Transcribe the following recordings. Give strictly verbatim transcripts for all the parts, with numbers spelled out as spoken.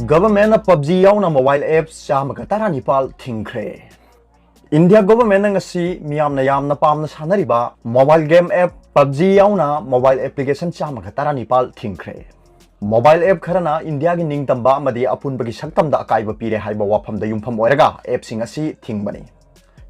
Government ꯅ PUBG ꯌꯥꯎꯅ mobile apps ꯆꯥꯝꯃꯒ ꯇꯔꯥꯅꯤꯄꯥꯜ ꯊꯤꯡꯈ꯭ꯔꯦ꯫ India government ꯅ ꯉꯁꯤ ꯃꯤꯌꯥꯝꯅ ꯌꯥꯝꯅ ꯄꯥꯝꯅ ꯁꯥꯟꯅꯔꯤꯕ mobile game app PUBG ꯌꯥꯎꯅ mobile application ꯆꯥꯝꯃꯒ ꯇꯔꯥꯅꯤꯄꯥꯜ ꯊꯤꯡꯈ꯭ꯔꯦ꯫ Mobile app ꯈꯔꯅ ꯏꯟꯗꯤꯌꯥꯒꯤ ꯅꯤꯡꯇꯝꯕ ꯑꯃꯗꯤ ꯑꯄꯨꯟꯕꯒꯤ ꯁꯛꯇꯝꯗ ꯑꯀꯥꯏꯕ ꯄꯤꯔꯦ ꯍꯥꯏꯕ ꯋꯥꯐꯝꯗ ꯌꯨꯝꯐꯝ ꯑꯣꯏꯔꯒ app ꯁꯤꯡ ꯑꯁꯤ ꯊꯤꯡꯕꯅꯤ꯫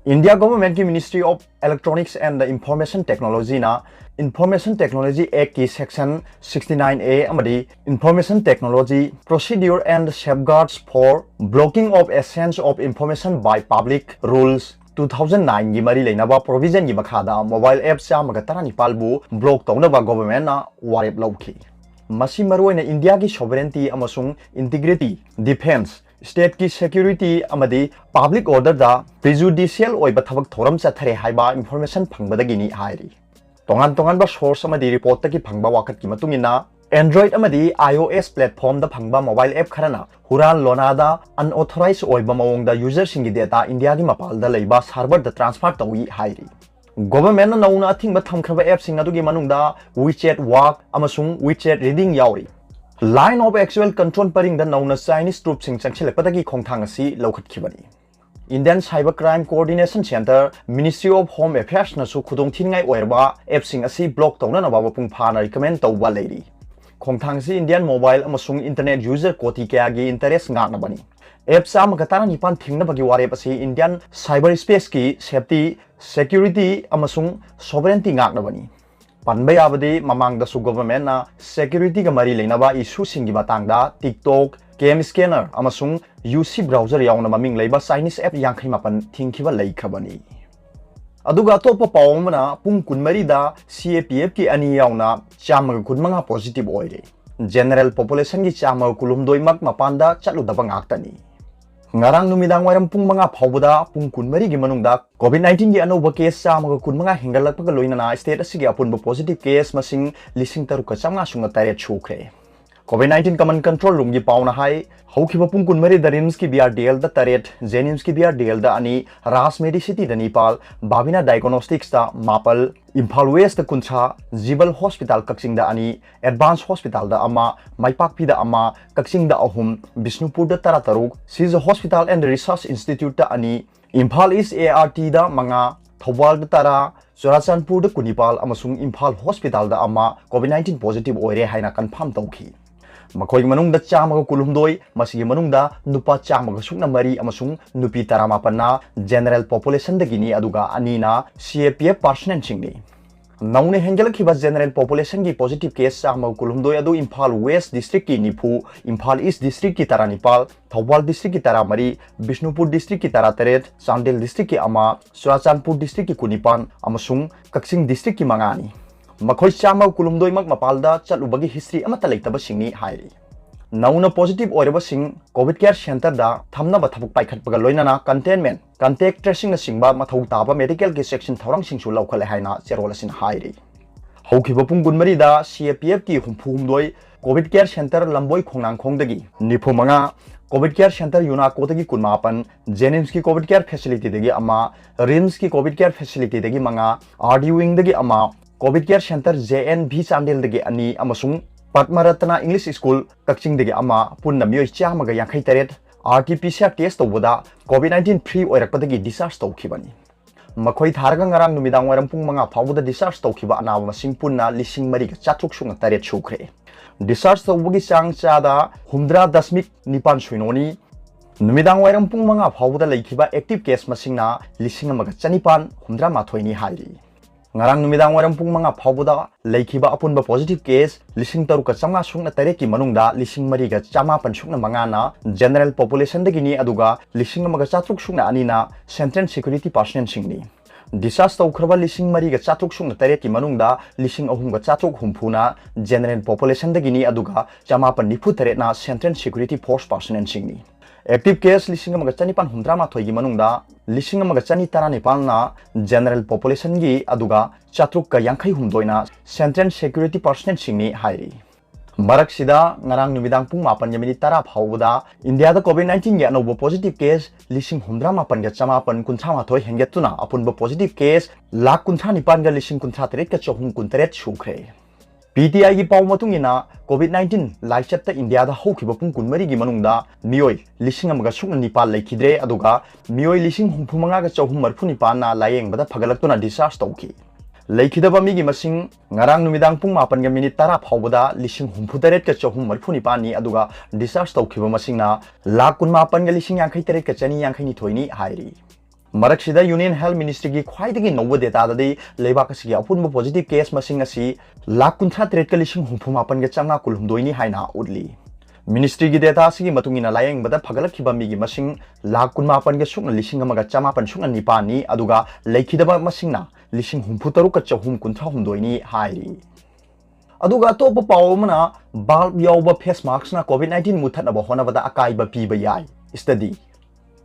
India government ꯀꯤ Ministry of Electronics and Information Technology ꯅ Information Technology Act ꯀꯤ section sixty nine A ꯑꯃꯗꯤ Information Technology Procedure and Safeguards for Blocking of Exchange of Information by Public Rules two thousand nine ꯒꯤ ꯃꯔꯤ ꯂꯩꯅꯕ provision ꯒꯤ ꯃꯈꯥꯗ mobile app ꯆꯥꯝꯃꯒ ꯇꯔꯥꯅꯤꯄꯥꯜꯕꯨ block ꯇꯧꯅꯕ government ꯅ ꯋꯥꯔꯦꯞ ꯂꯧꯈꯤ꯫ ꯃꯁꯤ ꯃꯔꯨꯑꯣꯏꯅ ꯏꯟꯗꯤꯌꯥꯒꯤ sovereignty ꯑꯃꯁꯨꯡ integrity, defense, state ꯀꯤ security ꯑꯃꯗꯤ public order ꯗ prejudicial ꯑꯣꯏꯕ ꯊꯕꯛ ꯊꯧꯔꯝ ꯆꯠꯊꯔꯦ ꯍꯥꯏꯕ information ꯐꯪꯕꯗꯒꯤꯅꯤ ꯍꯥꯏꯔꯤ꯫ ꯇꯣꯉꯥꯟ ꯇꯣꯉꯥꯟꯕ source ꯑꯃꯗꯤ report ꯇꯒꯤ ꯐꯪꯕ ꯋꯥꯀꯠꯀꯤ ꯃꯇꯨꯡ ꯏꯟꯅ, Android ꯑꯃꯗꯤ iOS platform ꯗ ꯐꯪꯕ mobile app ꯈꯔꯅ ꯍꯨꯔꯥꯟ ꯂꯣꯟꯅꯥꯗ unauthorized ꯑꯣꯏꯕ ꯃꯑꯣꯡꯗ user ꯁꯤꯡꯒꯤ data ꯏꯟꯗꯤꯌꯥꯒꯤ ꯃꯄꯥꯟꯗ ꯂꯩꯕ server ꯗ transfer ꯇꯧꯏ ꯍꯥꯏꯔꯤ꯫ Government ꯅ ꯅꯧꯅ ꯑꯊꯤꯡꯕ ꯊꯝꯈ꯭ꯔꯕ app ꯁꯤꯡ ꯑꯗꯨꯒꯤ ꯃꯅꯨꯡꯗ WeChat Work ꯑꯃꯁꯨꯡ WeChat Reading ꯌꯥꯎꯔꯤ꯫ Line of Actual Control ꯄꯔꯤꯡꯗ ꯅꯧꯅ Chinese troop ꯁꯤꯡ ꯆꯪꯁꯤꯜꯂꯛꯄꯗꯒꯤ ꯈꯣꯡꯊꯥꯡ ꯑꯁꯤ ꯂꯧꯈꯠꯈꯤꯕꯅꯤ꯫ Indian Cyber Crime Coordination Centre, Ministry of Home Affairs ꯅꯁꯨ ꯈꯨꯗꯣꯡꯊꯤꯅꯤꯡꯉꯥꯏ ꯑꯣꯏꯔꯕ app ꯁꯤꯡ ꯑꯁꯤ block ꯇꯧꯅꯅꯕ ꯃꯄꯨꯡ ꯐꯥꯅ recommend ꯇꯧꯕ ꯂꯩꯔꯤ꯫ ꯈꯣꯡꯊꯥꯡꯁꯤ Indian mobile ꯑꯃꯁꯨꯡ internet user ꯀꯣꯇꯤ ꯀꯌꯥꯒꯤ interest ꯉꯥꯛꯅꯕꯅꯤ꯫ App ꯆꯥꯝꯃꯒ ꯇꯔꯥꯅꯤꯄꯥꯜ ꯊꯤꯡꯅꯕꯒꯤ ꯋꯥꯔꯦꯞ ꯑꯁꯤ Indian cyber space ꯀꯤ safety, security ꯑꯃꯁꯨꯡ sovereignty ꯉꯥꯛꯅꯕꯅꯤ꯫ ꯄꯟꯕ ꯌꯥꯕꯗꯤ, ꯃꯃꯥꯡꯗꯁꯨ government ꯅ security ꯒ ꯃꯔꯤ ꯂꯩꯅꯕ issue ꯁꯤꯡꯒꯤ ꯃꯇꯥꯡꯗ TikTok, Cam Scanner ꯑꯃꯁꯨꯡ UC Browser ꯌꯥꯎꯅ ꯃꯃꯤꯡ ꯂꯩꯕ Chinese app ꯌꯥꯡꯈꯩ ꯃꯥꯄꯟ ꯊꯤꯡꯈꯤꯕ ꯂꯩꯈ꯭ꯔꯕꯅꯤ꯫ ꯑꯗꯨꯒ ꯑꯇꯣꯞꯄ ꯄꯥꯎ ꯑꯃꯅ, ꯄꯨꯡ ꯀꯨꯟꯃꯔꯤꯗ CAPF ꯀꯤ ꯑꯅꯤ ꯌꯥꯎꯅ ꯆꯥꯝꯃꯒ ꯀꯨꯟꯃꯉꯥ positive ꯑꯣꯏꯔꯦ꯫ General population ꯒꯤ ꯆꯥꯝꯃꯒ ꯀꯨꯟꯍꯨꯝꯗꯣꯏꯃꯛ ꯃꯄꯥꯟꯗ ꯆꯠꯂꯨꯗꯕ ꯉꯥꯛꯇꯅꯤ꯫ ꯉꯔꯥꯡ ꯅꯨꯃꯤꯗꯥꯡ ꯋꯥꯏꯔꯝ ꯄꯨꯡ ꯃꯉꯥ ꯐꯥꯎꯕꯗ ꯄꯨꯡ ꯀꯨꯟꯃꯔꯤꯒꯤ ꯃꯅꯨꯡꯗ COVID nineteen ꯒꯤ ꯑꯅꯧꯕ case ꯆꯥꯝꯃꯒ ꯀꯨꯟꯃꯉꯥ ꯍꯦꯟꯒꯠꯂꯛꯄꯒ ꯂꯣꯏꯅꯅ state ꯑꯁꯤꯒꯤ ꯑꯄꯨꯟꯕ positive case ꯃꯁꯤꯡ ꯂꯤꯁꯤꯡ ꯇꯔꯨꯛꯀ ꯆꯥꯝꯃꯉꯥ ꯁꯨꯞꯅ ꯇꯔꯦꯠ ꯁꯨꯈ꯭ꯔꯦ꯫ COVID nineteen Command Control Roomꯒꯤ ꯄꯥꯎꯅ ꯍꯥꯏ, ꯍꯧꯈꯤꯕ ꯄꯨꯡ ꯀꯨꯟꯃꯔꯤꯗ RIMSꯀꯤ BRDLꯗ ꯇꯔꯦꯠ, JNIMSꯀꯤ BRDLꯗ ꯑꯅꯤ, Raj Medicityꯗ ꯅꯤꯄꯥꯜ, Bhavina Diagnosticsꯇ ꯃꯥꯄꯜ, ꯏꯝꯐꯥꯜ Westꯇ ꯀꯨꯟꯊ꯭ꯔꯥ, ꯖꯤꯕꯜ Hospital ꯀꯛꯆꯤꯡꯗ ꯑꯅꯤ, Advance Hospitalꯗ ꯑꯃ, ꯃꯥꯏꯄꯥꯛꯄꯤꯗ ꯑꯃ, ꯀꯛꯆꯤꯡꯗ ꯑꯍꯨꯝ, ꯕꯤꯁꯅꯨꯄꯨꯔꯗ ꯇꯔꯥꯇꯔꯨꯛ, Sija Hospital and Research Instituteꯇ ꯑꯅꯤ, ꯏꯝꯐꯥꯜ East ARTꯗ ꯃꯉꯥ, ꯊꯧꯕꯥꯜꯗ ꯇꯔꯥ, ꯆꯨꯔꯥꯆꯥꯟꯄꯨꯔꯗ ꯀꯨꯟꯅꯤꯄꯥꯜ ꯑꯃꯁꯨꯡ ꯏꯝꯐꯥꯜ Hospitalꯗ ꯑꯃ COVID nineteen positive ꯑꯣꯏꯔꯦ ꯍꯥꯏꯅ confirm ꯇꯧꯈꯤ꯫ ꯃꯈꯣꯏꯒꯤ ꯃꯅꯨꯡꯗ ꯆꯥꯝꯃꯒ ꯀꯨꯟꯍꯨꯝꯗꯣꯏ, ꯃꯁꯤꯒꯤ ꯃꯅꯨꯡꯗ ꯅꯨꯄꯥ ꯆꯥꯝꯃꯒ ꯁꯨꯞꯅ ꯃꯔꯤ ꯑꯃꯁꯨꯡ ꯅꯨꯄꯤ ꯇꯔꯥꯃꯥꯄꯟꯅ general populationꯗꯒꯤꯅꯤ, ꯑꯗꯨꯒ ꯑꯅꯤꯅ CAPF personnelꯁꯤꯡꯅꯤ꯫ ꯅꯧꯅ ꯍꯦꯟꯒꯠꯂꯛꯈꯤꯕ general populationꯒꯤ positive case ꯆꯥꯝꯃꯒ ꯀꯨꯟꯍꯨꯝꯗꯣꯏ ꯑꯗꯨ ꯏꯝꯐꯥꯜ West Districtꯀꯤ ꯅꯤꯐꯨ, ꯏꯝꯐꯥꯜ East Districtꯀꯤ ꯇꯔꯥꯅꯤꯄꯥꯜ, ꯊꯧꯕꯥꯜ Districtꯀꯤ ꯇꯔꯥꯃꯔꯤ, ꯕꯤꯁꯅꯨꯄꯨꯔ Districtꯀꯤ ꯇꯔꯥꯇꯔꯦꯠ, ꯆꯥꯟꯗꯦꯜ Districtꯀꯤ ꯑꯃ, ꯆꯨꯔꯥꯆꯥꯟꯄꯨꯔ Districtꯀꯤ ꯀꯨꯟꯅꯤꯄꯥꯜ ꯑꯃꯁꯨꯡ ꯀꯛꯆꯤꯡ Districtꯀꯤ ꯃꯉꯥꯅꯤ꯫ ꯃꯈꯣꯏ ꯆꯥꯝꯃꯒ ꯀꯨꯟꯍꯨꯝꯗꯣꯏꯃꯛ ꯃꯄꯥꯜꯗ ꯆꯠꯂꯨꯕꯒꯤ history ꯑꯃꯠꯇ ꯂꯩꯇꯕꯁꯤꯡꯅꯤ ꯍꯥꯏꯔꯤ꯫ ꯅꯧꯅ positive ꯑꯣꯏꯔꯕꯁꯤꯡ COVID care centreꯗ ꯊꯝꯅꯕ ꯊꯕꯛ ꯄꯥꯏꯈꯠꯄꯒ ꯂꯣꯏꯅꯅ containment, contact tracingꯅꯆꯤꯡꯕ ꯃꯊꯧ ꯇꯥꯕ medicalꯒꯤ ꯆꯦꯛꯁꯤꯟ ꯊꯧꯔꯥꯡꯁꯤꯡꯁꯨ ꯂꯧꯈꯠꯂꯦ ꯍꯥꯏꯅ ꯆꯦꯔꯣꯜ ꯑꯁꯤꯅ ꯍꯥꯏꯔꯤ꯫ ꯍꯧꯈꯤꯕ ꯄꯨꯡ ꯀꯨꯟꯃꯔꯤꯗ CAPFꯀꯤ ꯍꯨꯝꯐꯨꯍꯨꯝꯗꯣꯏ, COVID care centre ꯂꯝꯕꯣꯏ ꯈꯣꯡꯅꯥꯡꯈꯣꯡꯗꯒꯤ ꯅꯤꯐꯨꯃꯉꯥ, COVID care centre ꯌꯨꯅꯥꯀꯣꯗꯒꯤ ꯀꯨꯟꯃꯥꯄꯟ, JNIMSꯀꯤ COVID care facilityꯗꯒꯤ ꯑꯃ, RIMSꯀꯤ COVID care facilityꯗꯒꯤ ꯃꯉꯥ, RD wingꯗꯒꯤ ꯑꯃ, COVID care centre JNV ꯆꯥꯟꯗꯦꯜꯗꯒꯤ ꯑꯅꯤ ꯑꯃꯁꯨꯡ ꯄꯗꯃꯔꯠꯇꯅ English School ꯀꯛꯆꯤꯡꯗꯒꯤ ꯑꯃ, ꯄꯨꯟꯅ ꯃꯤꯑꯣꯏ ꯆꯥꯝꯃꯒ ꯌꯥꯡꯈꯩ ꯇꯔꯦꯠ RT-PCR test ꯇꯧꯕꯗ COVID nineteen free ꯑꯣꯏꯔꯛꯄꯗꯒꯤ discharge ꯇꯧꯈꯤꯕꯅꯤ꯫ ꯃꯈꯣꯏ ꯊꯥꯔꯒ ꯉꯔꯥꯡ ꯅꯨꯃꯤꯗꯥꯡ ꯋꯥꯏꯔꯝ ꯄꯨꯡ ꯃꯉꯥ ꯐꯥꯎꯕꯗ discharge ꯇꯧꯈꯤꯕ ꯑꯅꯥꯕ ꯃꯁꯤꯡ ꯄꯨꯟꯅ ꯂꯤꯁꯤꯡ ꯃꯔꯤꯒ ꯆꯥꯇ꯭ꯔꯨꯛ ꯁꯨꯞꯅ ꯇꯔꯦꯠ ꯁꯨꯈ꯭ꯔꯦ꯫ Discharge ꯇꯧꯕꯒꯤ ꯆꯥꯡ ꯆꯥꯗ ꯍꯨꯝꯗ꯭ꯔꯥ ꯗꯁꯃꯤꯛ ꯅꯤꯄꯥꯟ ꯁꯣꯏꯅꯣꯅꯤ꯫ ꯅꯨꯃꯤꯗꯥꯡ ꯋꯥꯏꯔꯝ ꯄꯨꯡ ꯃꯉꯥ ꯐꯥꯎꯕꯗ ꯂꯩꯈꯤꯕ active case ꯃꯁꯤꯡꯅ ꯂꯤꯁꯤꯡ ꯑꯃꯒ ꯆꯅꯤꯄꯥꯟ ꯍꯨꯝꯗ꯭ꯔꯥ ꯃꯥꯊꯣꯏꯅꯤ ꯍꯥꯏꯔꯤ꯫ ꯉꯔꯥꯡ ꯅꯨꯃꯤꯗꯥꯡ ꯋꯥꯏꯔꯝ ꯄꯨꯡ ꯃꯉꯥ ꯐꯥꯎꯕꯗ ꯂꯩꯈꯤꯕ ꯑꯄꯨꯟꯕ positive case ꯂꯤꯁꯤꯡ ꯇꯔꯨꯛꯀ ꯆꯥꯝꯃꯉꯥ ꯁꯨꯞꯅ ꯇꯔꯦꯠꯀꯤ ꯃꯅꯨꯡꯗ ꯂꯤꯁꯤꯡ ꯃꯔꯤꯒ ꯆꯥꯃꯥꯄꯟ ꯁꯨꯞꯅ ꯃꯉꯥꯅ general populationꯗꯒꯤꯅꯤ, ꯑꯗꯨꯒ ꯂꯤꯁꯤꯡ ꯑꯃꯒ ꯆꯥꯇ꯭ꯔꯨꯛ ꯁꯨꯞꯅ ꯑꯅꯤꯅ central security personnelꯁꯤꯡꯅꯤ꯫ Discharge ꯇꯧꯈ꯭ꯔꯕ ꯂꯤꯁꯤꯡ ꯃꯔꯤꯒ ꯆꯥꯇ꯭ꯔꯨꯛ ꯁꯨꯞꯅ ꯇꯔꯦꯠꯀꯤ ꯃꯅꯨꯡꯗ ꯂꯤꯁꯤꯡ ꯑꯍꯨꯝꯒ ꯆꯥꯇ꯭ꯔꯨꯛ ꯍꯨꯝꯐꯨꯅ general populationꯗꯒꯤꯅꯤ, ꯑꯗꯨꯒ ꯆꯥꯃꯥꯄꯟ ꯅꯤꯐꯨ ꯇꯔꯦꯠꯅ central security force personnelꯁꯤꯡꯅꯤ꯫ Active case ꯂꯤꯁꯤꯡ ꯑꯃꯒ ꯆꯅꯤꯄꯥꯟ ꯍꯨꯝꯗ꯭ꯔꯥ ꯃꯥꯊꯣꯏꯒꯤ ꯃꯅꯨꯡꯗ ꯂꯤꯁꯤꯡ ꯑꯃꯒ ꯆꯅꯤ ꯇꯔꯥꯅꯤꯄꯥꯟꯅ general populationꯒꯤ, ꯑꯗꯨꯒ ꯆꯥꯇ꯭ꯔꯨꯛꯀ ꯌꯥꯡꯈꯩ ꯍꯨꯝꯗꯣꯏꯅ central security personnelꯁꯤꯡꯅꯤ ꯍꯥꯏꯔꯤ꯫ ꯃꯔꯛꯁꯤꯗ ꯉꯔꯥꯡ ꯅꯨꯃꯤꯗꯥꯡ ꯄꯨꯡ ꯃꯥꯄꯟꯒ ꯃꯤꯅꯤꯠ ꯇꯔꯥ ꯐꯥꯎꯕꯗ ꯏꯟꯗꯤꯌꯥꯗ COVID nineteenꯒꯤ ꯑꯅꯧꯕ positive case ꯂꯤꯁꯤꯡ ꯍꯨꯝꯗ꯭ꯔꯥ ꯃꯥꯄꯟꯒ ꯆꯃꯥꯄꯟ ꯀꯨꯟꯊ꯭ꯔꯥ ꯃꯥꯊꯣꯏ ꯍꯦꯟꯒꯠꯇꯨꯅ ꯑꯄꯨꯟꯕ positive case ꯂꯥꯈ ꯀꯨꯟꯊ꯭ꯔꯥ ꯅꯤꯄꯥꯟꯒ ꯂꯤꯁꯤꯡ ꯀꯨꯟꯊ꯭ꯔꯥ ꯇꯔꯦꯠꯀ ꯆꯍꯨꯝ ꯀꯨꯟꯇꯔꯦꯠ ꯁꯨꯈ꯭ꯔꯦ꯫ PTIꯒꯤ ꯄꯥꯎ ꯃꯇꯨꯡ ꯏꯟꯅ, COVID nineteen ꯂꯥꯏꯆꯠꯇ ꯏꯟꯗꯤꯌꯥꯗ ꯍꯧꯈꯤꯕ ꯄꯨꯡ ꯀꯨꯟꯃꯔꯤꯒꯤ ꯃꯅꯨꯡꯗ ꯃꯤꯑꯣꯏ ꯂꯤꯁꯤꯡ ꯑꯃꯒ ꯁꯨꯞꯅ ꯅꯤꯄꯥꯜ ꯂꯩꯈꯤꯗ꯭ꯔꯦ, ꯑꯗꯨꯒ ꯃꯤꯑꯣꯏ ꯂꯤꯁꯤꯡ ꯍꯨꯝꯐꯨ ꯃꯉꯥꯒ ꯆꯍꯨꯝ ꯃꯔꯤꯐꯨ ꯅꯤꯄꯥꯜꯅ ꯂꯥꯌꯦꯡꯕꯗ ꯐꯒꯠꯂꯛꯇꯨꯅ discharge ꯇꯧꯈꯤ꯫ ꯂꯩꯈꯤꯗꯕ ꯃꯤꯒꯤ ꯃꯁꯤꯡ ꯉꯔꯥꯡ ꯅꯨꯃꯤꯗꯥꯡ ꯄꯨꯡ ꯃꯥꯄꯟꯒ ꯃꯤꯅꯤꯠ ꯇꯔꯥ ꯐꯥꯎꯕꯗ ꯂꯤꯁꯤꯡ ꯍꯨꯝꯐꯨ ꯇꯔꯦꯠꯀ ꯆꯍꯨꯝ ꯃꯔꯤꯐꯨ ꯅꯤꯄꯥꯜꯅꯤ, ꯑꯗꯨꯒ discharge ꯇꯧꯈꯤꯕ ꯃꯁꯤꯡꯅ ꯂꯥꯈ ꯀꯨꯟ ꯃꯥꯄꯟꯒ ꯂꯤꯁꯤꯡ ꯌꯥꯡꯈꯩ ꯇꯔꯦꯠꯀ ꯆꯅꯤ ꯌꯥꯡꯈꯩ ꯅꯤꯊꯣꯏꯅꯤ ꯍꯥꯏꯔꯤ꯫ ꯃꯔꯛꯁꯤꯗ Union Health Ministryꯒꯤ ꯈ꯭ꯋꯥꯏꯗꯒꯤ ꯅꯧꯕ dataꯗꯗꯤ ꯂꯩꯕꯥꯛ ꯑꯁꯤꯒꯤ ꯑꯄꯨꯟꯕ positive case ꯃꯁꯤꯡ ꯑꯁꯤ ꯂꯥꯈ ꯀꯨꯟꯊ꯭ꯔꯥ ꯇꯔꯦꯠꯀ ꯂꯤꯁꯤꯡ ꯍꯨꯝꯐꯨ ꯃꯥꯄꯟꯒ ꯆꯥꯝꯃꯉꯥ ꯀꯨꯟꯍꯨꯝꯗꯣꯏꯅꯤ ꯍꯥꯏꯅ ꯎꯠꯂꯤ꯫ Ministryꯒꯤ data ꯑꯁꯤꯒꯤ ꯃꯇꯨꯡ ꯏꯟꯅ, ꯂꯥꯌꯦꯡꯕꯗ ꯐꯒꯠꯂꯛꯈꯤꯕ ꯃꯤꯒꯤ ꯃꯁꯤꯡ ꯂꯥꯈ ꯀꯨꯟ ꯃꯥꯄꯟꯒ ꯁꯨꯞꯅ ꯂꯤꯁꯤꯡ ꯑꯃꯒ ꯆꯃꯥꯄꯟ ꯁꯨꯞꯅ ꯅꯤꯄꯥꯟꯅꯤ, ꯑꯗꯨꯒ ꯂꯩꯈꯤꯗꯕ ꯃꯁꯤꯡꯅ ꯂꯤꯁꯤꯡ ꯍꯨꯝꯐꯨ ꯇꯔꯨꯛꯀ ꯆꯍꯨꯝ ꯀꯨꯟꯊ꯭ꯔꯥ ꯍꯨꯝꯗꯣꯏꯅꯤ ꯍꯥꯏꯔꯤ꯫ ꯑꯗꯨꯒ ꯑꯇꯣꯞꯄ ꯄꯥꯎ ꯑꯃꯅ, bulb ꯌꯥꯎꯕ face maskꯅ COVID nineteen ꯃꯨꯠꯊꯠꯅꯕ ꯍꯣꯠꯅꯕꯗ ꯑꯀꯥꯏꯕ ꯄꯤꯕ ꯌꯥꯏ꯫ Study꯫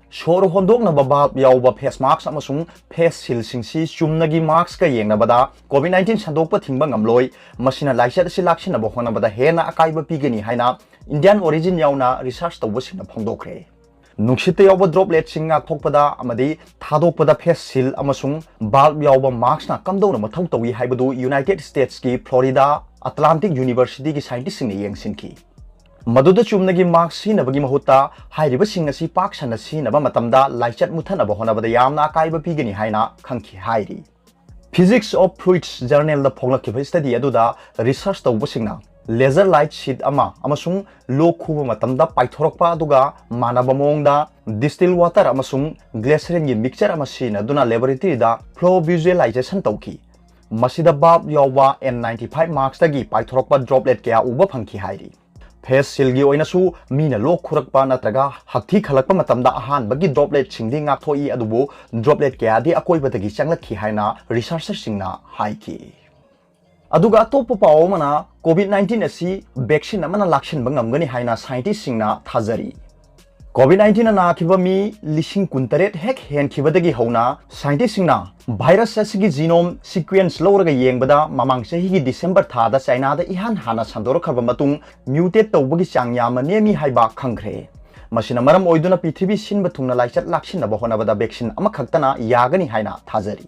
ꯁꯣꯔ ꯍꯣꯟꯗꯣꯛꯅꯕ bulb ꯌꯥꯎꯕ face mask ꯑꯃꯁꯨꯡ face shieldꯁꯤꯡꯁꯤ ꯆꯨꯝꯅꯒꯤ maskꯀ ꯌꯦꯡꯅꯕꯗ COVID nineteen ꯁꯟꯗꯣꯛꯄ ꯊꯤꯡꯕ ꯉꯝꯂꯣꯏ꯫ ꯃꯁꯤꯅ ꯂꯥꯏꯆꯠ ꯑꯁꯤ ꯂꯥꯛꯁꯤꯟꯅꯕ ꯍꯣꯠꯅꯕꯗ ꯍꯦꯟꯅ ꯑꯀꯥꯏꯕ ꯄꯤꯒꯅꯤ ꯍꯥꯏꯅ Indian origin ꯌꯥꯎꯅ research ꯇꯧꯕꯁꯤꯡꯅ ꯐꯣꯡꯗꯣꯛꯈ꯭ꯔꯦ꯫ ꯅꯨꯡꯁꯤꯠꯇ ꯌꯥꯎꯕ dropletꯁꯤꯡ ꯉꯥꯛꯊꯣꯛꯄꯗ ꯑꯃꯗꯤ ꯊꯥꯗꯣꯛꯄꯗ face shield ꯑꯃꯁꯨꯡ bulb ꯌꯥꯎꯕ maskꯅ ꯀꯝꯗꯧꯅ ꯃꯊꯧ ꯇꯧꯏ ꯍꯥꯏꯕꯗꯨ United Statesꯀꯤ Florida Atlantic Universityꯒꯤ scientistꯁꯤꯡꯅ ꯌꯦꯡꯁꯤꯟꯈꯤ꯫ ꯃꯗꯨꯗ ꯆꯨꯝꯅꯒꯤ mask ꯁꯤꯖꯤꯟꯅꯕꯒꯤ ꯃꯍꯨꯠꯇ ꯍꯥꯏꯔꯤꯕꯁꯤꯡ ꯑꯁꯤ ꯄꯥꯛ ꯁꯟꯅ ꯁꯤꯖꯤꯟꯅꯕ ꯃꯇꯝꯗ ꯂꯥꯏꯆꯠ ꯃꯨꯠꯊꯠꯅꯕ ꯍꯣꯠꯅꯕꯗ ꯌꯥꯝꯅ ꯑꯀꯥꯏꯕ ꯄꯤꯒꯅꯤ ꯍꯥꯏꯅ ꯈꯪꯈꯤ ꯍꯥꯏꯔꯤ꯫ Physics of Fluids journalꯗ ꯐꯣꯡꯂꯛꯈꯤꯕ study ꯑꯗꯨꯗ research ꯇꯧꯕꯁꯤꯡꯅ laser light sheet ꯑꯃ ꯑꯃꯁꯨꯡ ꯂꯣꯛ ꯈꯨꯕ ꯃꯇꯝꯗ ꯄꯥꯏꯊꯣꯔꯛꯄ ꯑꯗꯨꯒ ꯃꯥꯟꯅꯕ ꯃꯑꯣꯡꯗ distilled water ꯑꯃꯁꯨꯡ glycerineꯒꯤ mixture ꯑꯃ ꯁꯤꯖꯤꯟꯅꯗꯨꯅ laboratoryꯗ flow visualization ꯇꯧꯈꯤ꯫ ꯃꯁꯤꯗ bulb ꯌꯥꯎꯕ N ninety five maskꯇꯒꯤ ꯄꯥꯏꯊꯣꯔꯛꯄ droplet ꯀꯌꯥ ꯎꯕ ꯐꯪꯈꯤ ꯍꯥꯏꯔꯤ꯫ Face shieldꯒꯤ ꯑꯣꯏꯅꯁꯨ ꯃꯤꯅ ꯂꯣꯛ ꯈꯨꯔꯛꯄ ꯅꯠꯇ꯭ꯔꯒ ꯍꯛꯊꯤ ꯈꯜꯂꯛꯄ ꯃꯇꯝꯗ ꯑꯍꯥꯟꯕꯒꯤ dropletꯁꯤꯡꯗꯤ ꯉꯥꯛꯊꯣꯛꯏ, ꯑꯗꯨꯕꯨ droplet ꯀꯌꯥꯗꯤ ꯑꯀꯣꯏꯕꯗꯒꯤ ꯆꯪꯂꯛꯈꯤ ꯍꯥꯏꯅ researcherꯁꯤꯡꯅ ꯍꯥꯏꯈꯤ꯫ ꯑꯗꯨꯒ ꯑꯇꯣꯞꯄ ꯄꯥꯎ ꯑꯃꯅ, COVID nineteen ꯑꯁꯤ vaccine ꯑꯃꯅ ꯂꯥꯛꯁꯤꯟꯕ ꯉꯝꯒꯅꯤ ꯍꯥꯏꯅ scientistꯁꯤꯡꯅ ꯊꯥꯖꯔꯤ꯫ COVID nineteen ꯅ ꯅꯥꯈꯤꯕ ꯃꯤ ꯂꯤꯁꯤꯡ ꯀꯨꯟꯇꯔꯦꯠ ꯍꯦꯛ ꯍꯦꯟꯈꯤꯕꯗꯒꯤ ꯍꯧꯅ scientist ꯁꯤꯡꯅ virus ꯑꯁꯤꯒꯤ genome sequence ꯂꯧꯔꯒ ꯌꯦꯡꯕꯗ ꯃꯃꯥꯡ ꯆꯍꯤꯒꯤ December ꯊꯥꯗ ꯆꯥꯏꯅꯥꯗ ꯏꯍꯥꯟ ꯍꯥꯟꯅ ꯁꯟꯗꯣꯔꯛꯈ꯭ꯔꯕ ꯃꯇꯨꯡ mutate ꯇꯧꯕꯒꯤ ꯆꯥꯡ ꯌꯥꯝꯅ ꯅꯦꯝꯃꯤ ꯍꯥꯏꯕ ꯈꯪꯈ꯭ꯔꯦ꯫ ꯃꯁꯤꯅ ꯃꯔꯝ ꯑꯣꯏꯗꯨꯅ ꯄ꯭ꯔꯤꯊꯤꯕꯤ ꯁꯤꯟꯕ ꯊꯨꯡꯅ ꯂꯥꯏꯆꯠ ꯂꯥꯛꯁꯤꯟꯅꯕ ꯍꯣꯠꯅꯕꯗ vaccine ꯑꯃꯈꯛꯇꯅ ꯌꯥꯒꯅꯤ ꯍꯥꯏꯅ ꯊꯥꯖꯔꯤ꯫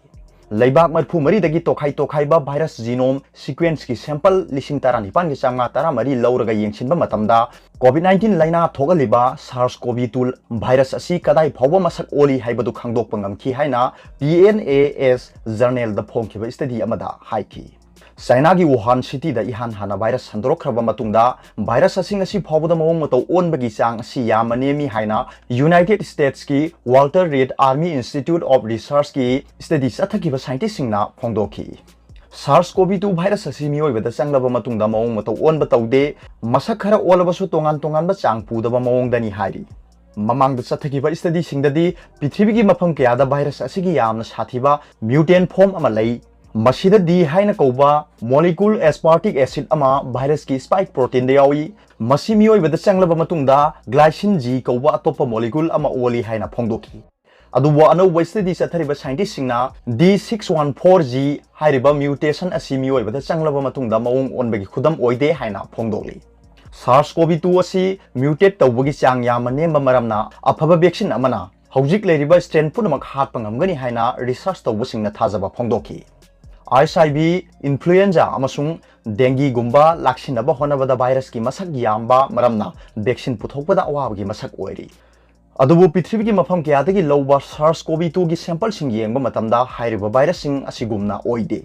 ꯂꯩꯕꯥꯛ ꯃꯔꯤꯐꯨ ꯃꯔꯤꯗꯒꯤ ꯇꯣꯈꯥꯏ ꯇꯣꯈꯥꯏꯕ virus genome sequence ꯀꯤ sample ꯂꯤꯁꯤꯡ ꯇꯔꯥꯅꯤꯄꯥꯟꯒꯤ ꯆꯥꯝꯃꯉꯥ ꯇꯔꯥꯃꯔꯤ ꯂꯧꯔꯒ ꯌꯦꯡꯁꯤꯟꯕ ꯃꯇꯝꯗ COVID nineteen ꯂꯥꯏꯅꯥ ꯊꯣꯛꯍꯜꯂꯤꯕ SARS-CoV two virus ꯑꯁꯤ ꯀꯗꯥꯏ ꯐꯥꯎꯕ ꯃꯁꯛ ꯑꯣꯜꯂꯤ ꯍꯥꯏꯕꯗꯨ ꯈꯪꯗꯣꯛꯄ ꯉꯝꯈꯤ ꯍꯥꯏꯅ P N A S journal the ꯐꯣꯡꯈꯤꯕ study ꯑꯃꯗ ꯍꯥꯏꯈꯤ꯫ ꯆꯥꯏꯅꯥꯒꯤ ꯋꯨꯍꯥꯟ city ꯗ ꯏꯍꯥꯟ ꯍꯥꯟꯅ virus ꯁꯟꯗꯣꯔꯛꯈ꯭ꯔꯕ ꯃꯇꯨꯡꯗ, virus ꯑꯁꯤ ꯉꯁꯤ ꯐꯥꯎꯕꯗ ꯃꯑꯣꯡ ꯃꯇꯧ ꯑꯣꯟꯕꯒꯤ ꯆꯥꯡ ꯑꯁꯤ ꯌꯥꯝꯅ ꯅꯦꯝꯃꯤ ꯍꯥꯏꯅ United States ꯀꯤ Walter Reed Army Institute of Research ꯀꯤ study ꯆꯠꯊꯈꯤꯕ scientist ꯁꯤꯡꯅ ꯐꯣꯡꯗꯣꯛꯈꯤ꯫ SARS-CoV two virus ꯑꯁꯤ ꯃꯤꯑꯣꯏꯕꯗ ꯆꯪꯂꯕ ꯃꯇꯨꯡꯗ ꯃꯑꯣꯡ ꯃꯇꯧ ꯑꯣꯟꯕ ꯇꯧꯗꯦ, ꯃꯁꯛ ꯈꯔ ꯑꯣꯜꯂꯕꯁꯨ ꯇꯣꯉꯥꯟ ꯇꯣꯉꯥꯟꯕ ꯆꯥꯡ ꯄꯨꯗꯕ ꯃꯑꯣꯡꯗꯅꯤ ꯍꯥꯏꯔꯤ꯫ ꯃꯃꯥꯡꯗ ꯆꯠꯊꯈꯤꯕ study ꯁꯤꯡꯗꯗꯤ ꯄ꯭ꯔꯤꯊꯤꯕꯤꯒꯤ ꯃꯐꯝ ꯀꯌꯥꯗ virus ꯑꯁꯤꯒꯤ ꯌꯥꯝꯅ ꯁꯥꯊꯤꯕ mutant form ꯑꯃ ꯂꯩ꯫ ꯃꯁꯤꯗ D ꯍꯥꯏꯅ ꯀꯧꯕ molecule aspartic acid ꯑꯃ virus ꯀꯤ spike protein ꯗ ꯌꯥꯎꯏ꯫ ꯃꯁꯤ ꯃꯤꯑꯣꯏꯕꯗ ꯆꯪꯂꯕ ꯃꯇꯨꯡꯗ glycine G ꯀꯧꯕ ꯑꯇꯣꯞꯄ molecule ꯑꯃ ꯑꯣꯜꯂꯤ ꯍꯥꯏꯅ ꯐꯣꯡꯗꯣꯛꯈꯤ꯫ ꯑꯗꯨꯕꯨ ꯑꯅꯧꯕ study ꯆꯠꯊꯔꯤꯕ scientist ꯁꯤꯡꯅ D six one four G ꯍꯥꯏꯔꯤꯕ mutation ꯑꯁꯤ ꯃꯤꯑꯣꯏꯕꯗ ꯆꯪꯂꯕ ꯃꯇꯨꯡꯗ ꯃꯑꯣꯡ ꯑꯣꯟꯕꯒꯤ ꯈꯨꯗꯝ ꯑꯣꯏꯗꯦ ꯍꯥꯏꯅ ꯐꯣꯡꯗꯣꯛꯂꯤ꯫ SARS-CoV two ꯑꯁꯤ mutate ꯇꯧꯕꯒꯤ ꯆꯥꯡ ꯌꯥꯝꯅ ꯅꯦꯝꯕ ꯃꯔꯝꯅ ꯑꯐꯕ vaccine ꯑꯃꯅ ꯍꯧꯖꯤꯛ ꯂꯩꯔꯤꯕ strain ꯄꯨꯝꯅꯃꯛ ꯍꯥꯠꯄ ꯉꯝꯒꯅꯤ ꯍꯥꯏꯅ research ꯇꯧꯕꯁꯤꯡꯅ ꯊꯥꯖꯕ ꯐꯣꯡꯗꯣꯛꯈꯤ꯫ H I V, influenza ꯑꯃꯁꯨꯡ dengue ꯒꯨꯝꯕ ꯂꯥꯛꯁꯤꯟꯅꯕ ꯍꯣꯠꯅꯕꯗ virus ꯀꯤ ꯃꯁꯛ ꯌꯥꯝꯕ ꯃꯔꯝꯅ vaccine ꯄꯨꯊꯣꯛꯄꯗ ꯑꯋꯥꯕꯒꯤ ꯃꯁꯛ ꯑꯣꯏꯔꯤ꯫ ꯑꯗꯨꯕꯨ ꯄ꯭ꯔꯤꯊꯤꯕꯤꯒꯤ ꯃꯐꯝ ꯀꯌꯥꯗꯒꯤ ꯂꯧꯕ SARS-CoV two ꯒꯤ sample ꯁꯤꯡ ꯌꯦꯡꯕ ꯃꯇꯝꯗ ꯍꯥꯏꯔꯤꯕ virus ꯁꯤꯡ ꯑꯁꯤꯒꯨꯝꯅ ꯑꯣꯏꯗꯦ꯫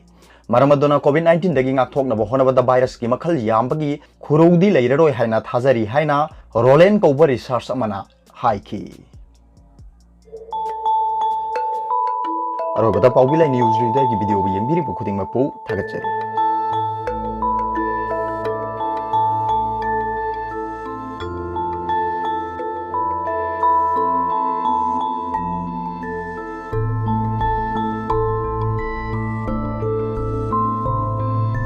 ꯃꯔꯝ ꯑꯗꯨꯅ COVID nineteen ꯗꯒꯤ ꯉꯥꯛꯊꯣꯛꯅꯕ ꯍꯣꯠꯅꯕꯗ virus ꯀꯤ ꯃꯈꯜ ꯌꯥꯝꯕꯒꯤ ꯈꯨꯔꯧꯗꯤ ꯂꯩꯔꯔꯣꯏ ꯍꯥꯏꯅ ꯊꯥꯖꯔꯤ ꯍꯥꯏꯅ Roland ꯀꯧꯕ research ꯑꯃꯅ ꯍꯥꯏꯈꯤ꯫ ꯑꯔꯣꯏꯕꯗ ꯄꯥꯎꯕꯤ ꯂꯥꯏ news reader ꯒꯤ video ꯕꯨ ꯌꯦꯡꯕꯤꯔꯤꯕ ꯈꯨꯗꯤꯡꯃꯛꯄꯨ ꯊꯥꯒꯠꯆꯔꯤ꯫